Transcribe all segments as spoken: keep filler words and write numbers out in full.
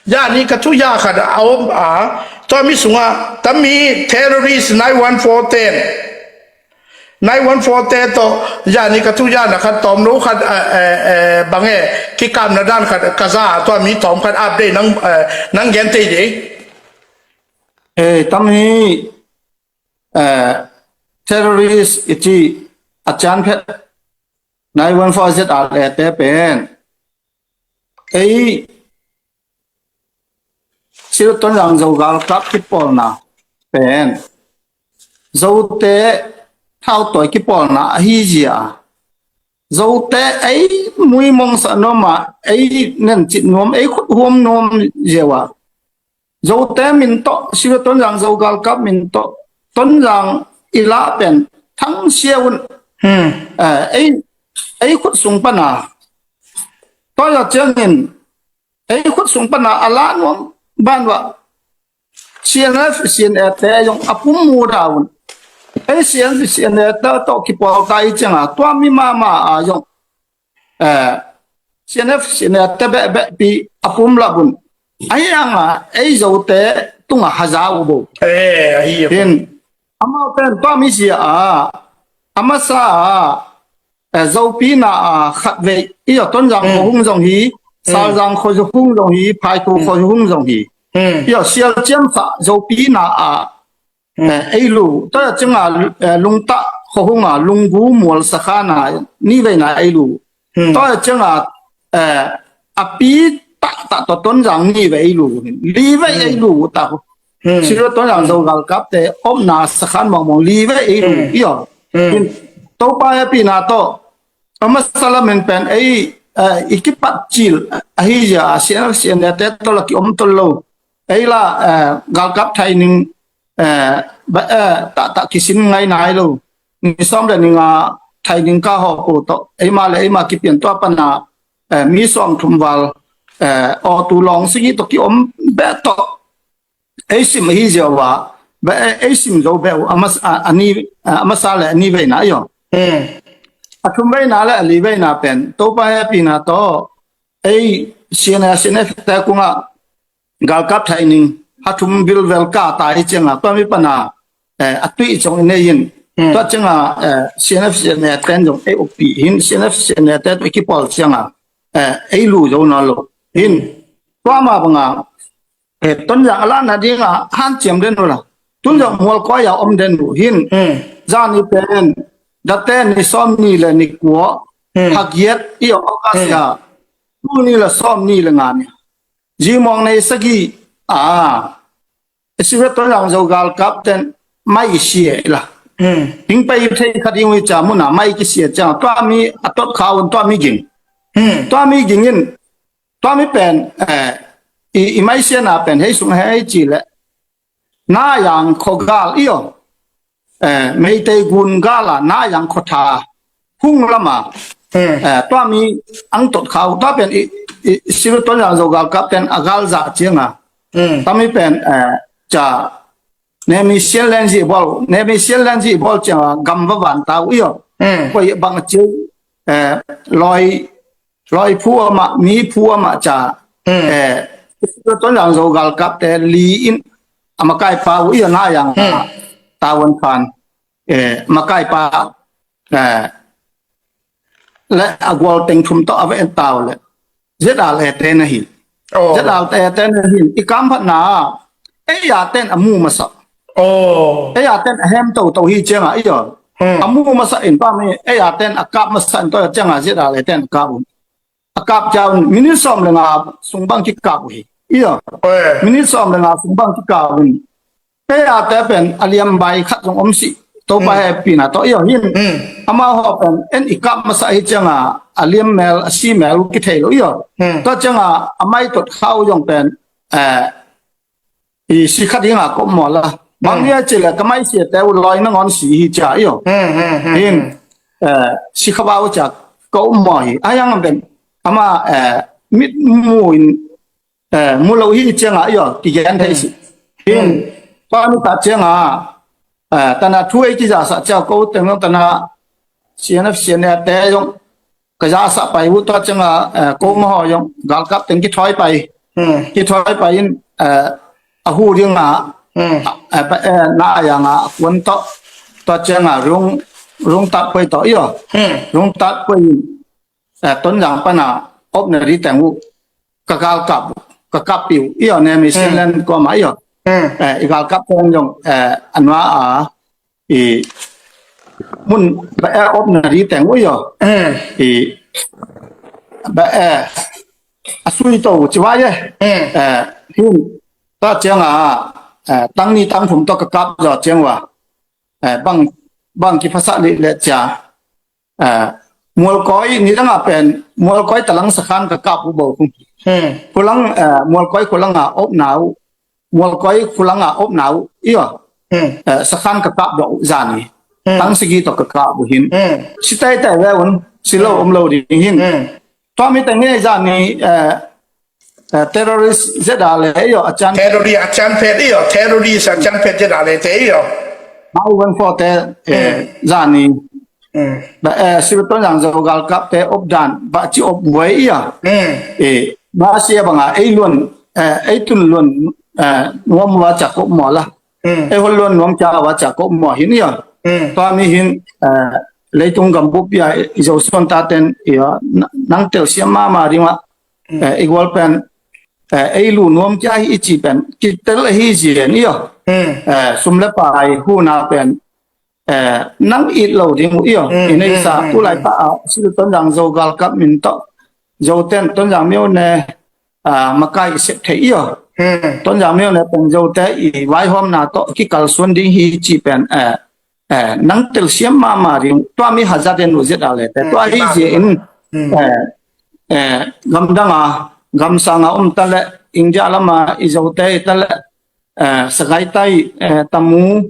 Zani ka thuya khat a om a, tua mi sungah tami terrorist nine one four ten, nine one four ten tawh zani ka thuya na khat tawm no khat, eh, eh, eh, bang e, kikapna dan khat ka za a, tua mi tawm khat update nang, eh, nang gen tei dei. Eh, tami, eh, terrorist i ci a cian phet nine one four Z R A te pen ei Sir Tonzang Zo galkap kipawlna pen Zote thautawi kipawlna ahi zia a, Zote ei muimongsa nuam a, ei nencit nuam, ei khuthuam nuam zia uh a, Zote min tawh, Sir Tonzang Zo galkap min tawh Tonzang i lah pen thangsia un. Hmm. Eh, ei, ei khut sung pana, tua ciangin ei khut sung pana a lah nuam ban uh a, C N F, C N A te zong a pum mu da un. Ei C N F, C N A te tawh kipawl ta i cianga tua mi mama a zong, eh, C N F, C N A te behbehpi a pum lah un. Ahi hanga ei Zote tunga haza uh bo. Eh, ahi a hin amau pen tua mi zia a, a masa a, eh, Zopi na a khatvei, i aw Tonzang khuahung zong hi, Salzang khuahung zong hi, Phaitu khuahung zong hi. I aw sial ciamsa Zopi na a, eh, ei lu, tua cianga, eh, Lungtah khuahunga, Lunggu mual sakhana, ni veina ei lu. Tua cianga, eh, a pi taktak tawh Tonzang ni vei ei lu, li vei ei lu ta. Sir Tonzang Zo galkapte omna sakhan mawngmawng li vei ei lu, i aw. Topa hehpihna tawh a masa lamin pen ei, eh, i kipat cil ahi zia a, C N F, C N A te tawh la kiom tol lo. Ei la, eh, galkap thaining, eh, ba, eh, taktak kisin ngai nai lo. Ni sawm le ni nga thaining ka hawh uh tawh eima le eima kipian tua pana, eh, mi sawm thum val, eh, awtu lawng sigi tawh kiom beh tawh ei sim ahi zia uh a, ba, eh, ei sim zo beh uh a mas-, a, a ni, a masa le a ni veina i aw. A thum veina le a li veina pen Topa hehpihna tawh ei C N A, C N F te kungah galkap thaining a thum vilvel ka ta hi cianga tua mi pana, eh, a tuih zong i nei in. Tua cianga, eh, C N F, C N A ten zong ei ukpi hin, C N F, C N A te tawh i kipawl cianga, eh, ei lu zo nawn lo hin. Tua mah banga, eh, Tonzang a lahna dinga hanciam den uh la, tun zong mualkoi a om den uh hin. Zani pen date ni sawm ni le ni kua, hagiat i aw August a, tu ni le sawm ni le nga ni. Zimawng nei sagih a, Sir Tonzang Zo galkap ten mai i sia i la. Ding pai thei kha ding uh i ca muna mai kisia ciang tua mi a tot kha un, tua mi ging. Tua mi ging in, tua mi pen, eh, i, i mai siana pen hei sung hei ci le. Nayang khuagal i aw. Eh, Meitei gun gala Nayang khuatha hung lama, eh, tua mi ang tot kha uh. Tua pen i, i, Sir Tonzang Zo galkap ten a gal zah cianga. Tua mi pen, eh, ca Nemi Sian Lenzi bawl, Nemi Sian Lenzi bawl cianga gam va van ta uh i aw. Koi bang a ciu, eh, loi, loi phu amah, mi phu amah ca, eh, Tonzang Zo galkapte li in a makaipa uh i aw Nayang, Tawan Khan, eh, makaipa, eh, le a gual teng thum tawh a va en tau le Z R A te na hi. Z R A te na hi. I kamphatna ei a ten a mu masa. Ei a ten a hem toto hi cianga i aw. A mu masa in pa mi ei a ten a kap masa in tua cianga Z R A ten a kap un. A kap ciang minit sawm le nga sung bang kikap uh hi. I aw. Minit sawm le nga sung bang kikap un. Ei a te pen a liam bai khat zong om si. Topa hehpihna tawh i aw hin. Amau haw pen en i kap masa hi cianga a liam mel, a si mel uh kithei lo i aw. Tua cianga a mai tot kha uh zong pen, eh, i si kha dinga ka um maw la. Bang nia ci le ka mai sia te uh loi nangawn si hi cia i aw. Hin, eh, si kha va uh cia ka um maw hi. A yang pen ama, eh, mit mu in, eh, mu lo hi cianga i aw kigen thei si. Hin, pa mi ta cianga, eh, tana thu ei kizasa cia ko teng tana C N F, C N A te zong ka zasa pai uh tua cianga, eh, ko mahaw zong galkap teng kithoi pai. Hmm. Hi thuai pa in, eh, a hu ding a, hmm, eh, ba, eh, na a yang a kuan tawh, tua ciang a rung, rung tat poi tawh i aw. Hmm. Rung tat poi in, eh, Tonzang pan a opna di teng uh, ka galkap, ka kap piu i aw, ne mi, hmm, Sinlen kuama i aw. Hmm. Eh, i galkap teng zong, eh, a nua a, i mun ba e opna di teng uh i aw. Hmm. I ba e a sui to ci vai e. Hmm. Eh, hin ta ciang a, eh, tang ni tang thum to ka kap zaw ciang wa. Eh, bang, bang ki phasa li le cia. Eh, Mualkoi ni dang a pen, Mualkoi talang sakhan ka kap uh bo kung. Hmm. Khulang, eh, Mualkoi khulang a opna uh. Mualkoi khulang a opna uh i aw. Hmm. Eh, sakhan ka kap dok uh zani. Hmm. Tang sigi to ka kap uh hin. Hmm. Si tai tai ve un, si lo, hmm, om lo ding hin. Hmm. Tua mi teng hi zani, eh, eh, terrorist zeda le i aw, a can. Terrorist a can phet i aw, terrorist a can phet zeda le te i aw. Mai wan fo te, eh, hmm, zani. Hmm. Ba, eh, Sibton yang zo galkap te op dan, ba ci op buai i aw. Hmm. Eh, ba sia banga, ei luan, eh, ei tun luan, eh, nuam wa cak op mua la. Hmm. Ei hol luan nuam cia wa cia ko mo hin i aw. Hmm. Tua mi hin, eh, leitung gambup i a i Zosuan taten i aw, na-, nang telsiam mama ding a, hmm, eh, i gual pen, eh, ei lu nuam cia hi i ci pen, kitel hi zia ni aw. Hmm. Eh, sum le pai huna pen, eh, nang it lo ding uh i aw. Hmm, i nei sa, hmm, hmm, tulai, hmm, pa a, si Tonzang zo galkap min tawh. Zoten Tonzang miau ne, ah, makai i sep thei i aw. Hmm. Tonzang miau ne peng zote i vaihawmna tawh kikalsuan ding hi ci pen, eh, eh, nang telsiam mama ding tua mi hazat en uh zet a le te. Hmm, tua hi zia in, hmm, eh, eh, gamdang a, gamsang a om ta le, India lama i zote ta le, eh, Sagaitai, eh, Tamu,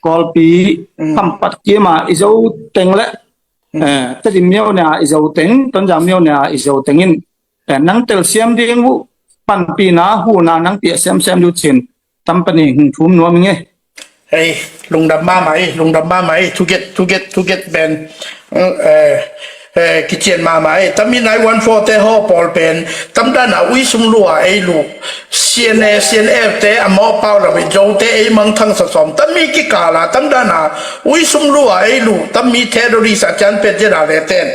Kawlpi, hmm, Khampat kima i zo teng le, hmm, eh, Tedim miau ne a i zo teng, Tonzang miau ne a i zo teng in, eh, nang telsiam ding uh, panpina huna nang piah semsem du cin, tam pani hung thum nuam nge. Hei, lungdam mama i, lungdam mama i, thuget, thuget, thuget ben, eh, eh, kician mama i, tami nai wan fo te ho pol ben, tam dana ui sum lua ei lu, C N A, C N F te a mo pau la i zo te ei mang thang sa som, tami kikala, tam dana ui sum lua ei lu, tami terrorist a can pet jena le ten.